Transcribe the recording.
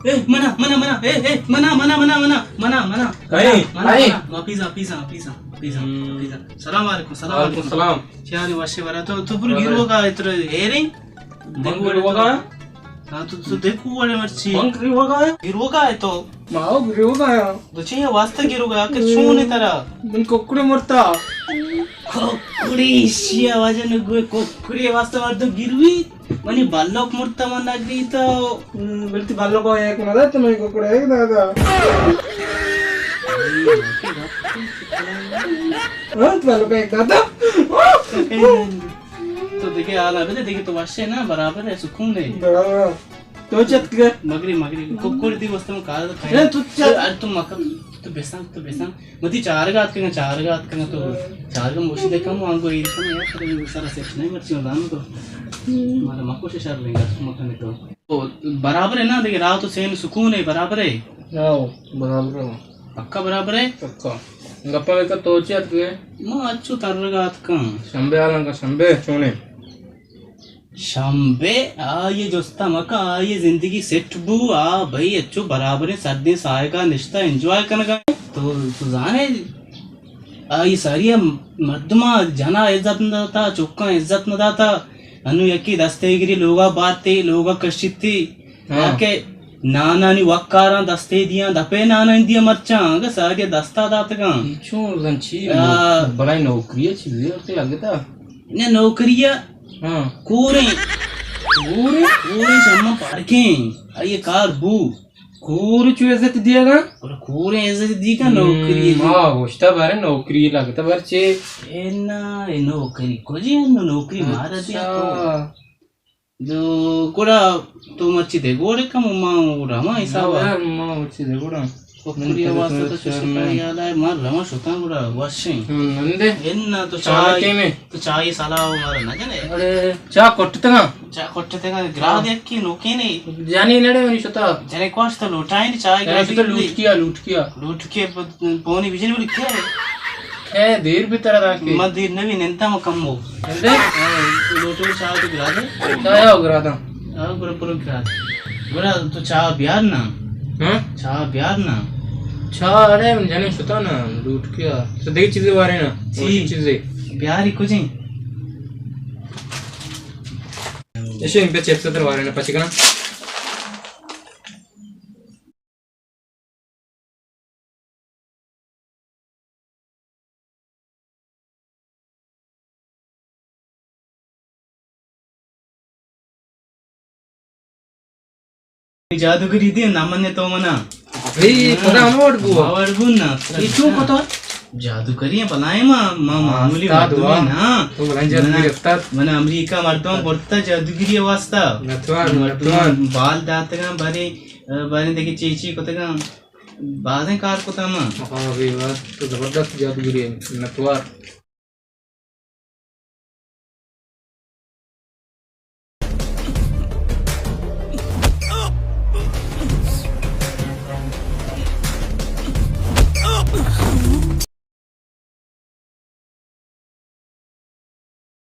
اے، منا، منا، منا، اے، اے، منا، منا، منا، منا، منا، منا، کئے؟ منا، کئے؟ منا، منا، پیزا، پیزا، پیزا، پیزا، ہم۔ پیزا۔ سلام علیکم، سلام وعلیکم علیکم۔ السلام۔ چیا نی وشے برا؟ تو، تو پر برابر۔ گروگا اتر ہیریں؟ من دیکھ وڑے تو۔ گروگا؟ ہاں، تو، تو دیکھ وڑے مرچی۔ من گروگا؟ گروگا ہے تو۔ ما گروگا۔ تو چی ہے واسطہ گروگا؟ کہ چون ہے ترا؟ من ککڑے مرتا۔ ککڑے، شیا واجہ نگوے، ککڑے واسطہ مردم گروی؟ منی بلوک مرتا، من نگریتا۔ ہم، بلتی بلوک ایک نہ دات، منی ککڑے ایک دادا۔ ہاں، تو بلوک ایک دادا۔ تو دیگه حال نہ بدے، دیگه تو وشے نا، برابر ہے، سکون ہے۔ برابر۔ تو چت کر۔ مگری، مگری، ککڑ دی واسطہ من کار تو اے، تو چت۔ ار تو مکا، تو بسان، تو بسان۔ متی چارگا اتکگاں، چارگا اتکگاں تو چارگا موشی دے کم وانگو ایر کم یار، تو سارا سیٹ نہیں مرچی دان تو۔ مارا مکو شر لینگا، مکا نے تو۔ تو برابر ہے نا، دیگه راہ تو سین سکون ہے، برابر ہے۔ ہاں، برابر ہے۔ پکا برابر ہے؟ پکا۔ گپا بکا تو چی اتکے؟ ما اچو ترگا اتکاں۔ شمبے آلاں کا شمبے چونے؟ شمبے، آئی جستا مکا، آئی زندگی سیٹ بو، آ بھئی اچو برابریں سردیں ساہگا نشتا انجوائے کنگا۔ تو، تو زانے، آئی ساری مردما جنا عزت نہ داتا، چکاں عزت نہ داتا، انو یکی دستے گری لوگا بارتے، لوگا کشیتی۔ ہاں۔ یا کہ نانانی وکاراں دستے دیاں، دپے نانانی دیاں مرچاں، اگہ ساری دستا داتگاں۔ چون زن چی؟ آ۔ بلائیں نوکری چیزے تے لگتا۔ نے نوکری۔ ہاں۔ کوریں۔ کوریں؟ کوریں چماں پارکیں۔ آئی کار بو۔ کور چو عزت دیگا؟ اور کوریں عزت دیگا نوکری۔ ہم، ما گوشتا بارے نوکری لگتا برچے۔ اے نا، اے نوکری کجی انو نوکری مارا دیا تو۔ اچھا۔ دو گڑا تو مرچی دے گوڑے کم ما رواں حساب۔ ما مرچی دے گوڑا۔ ککڑی واسطہ تو چشی پڑی یاد آئے، مار رواں شتاں گڑا وشیں۔ ہم، نندے۔ انا تو چائے، تو چائے سلاو مارا نہ جنے۔ اڑے، چا کٹتگا؟ چا کٹتگا، گرا دے کی نوکے نے۔ جانی نڑے منی شتا۔ جنے کوش تو لوٹائیں چائے گرا دے۔ لوٹ کیا، لوٹ کیا۔ لوٹ کے پونی بجن بڑی کیا۔ اے دیر بھی ترا داکے۔ ما دیر نبی ننتا ما کمو۔ نندے؟ ہاں، لوٹو چاہ تو گرا دے۔ چاہ آو گرا دا۔ آو گرا پرو گرا دے۔ گرا تو چاہ بیار نا۔ ہاں؟ چاہ بیار نا۔ چاہ اڑے من جنے شتا نا، لوٹ کیا۔ تو دیگه چیزے وارے نا۔ چی؟ چیزے۔ بیاری کجیں؟ ایشی ان پہ چپس در وارے نا پچ کنا۔ جادوگری دے نہ منے تو منا۔ بھئی، ہاں۔ خدا ہم وڑ بو۔ ہم وڑ بو نا۔ یہ چون کتا؟ جادوگری ہیں، بلائیں ما، ما معمولی استاد مردم واہ۔ ہیں نا۔ تو بلائیں جادوگری منا، استاد۔ منا امریکہ مردم برتا جادوگری واسطہ۔ نتوان، مردم نتوان۔ بال داتگاں بارے، بارے دیکھے چی چی کتگاں۔ بازیں کار کتا ما۔ ہاں بھئی واہ، تو زبردست جادوگری ہے، نتوار۔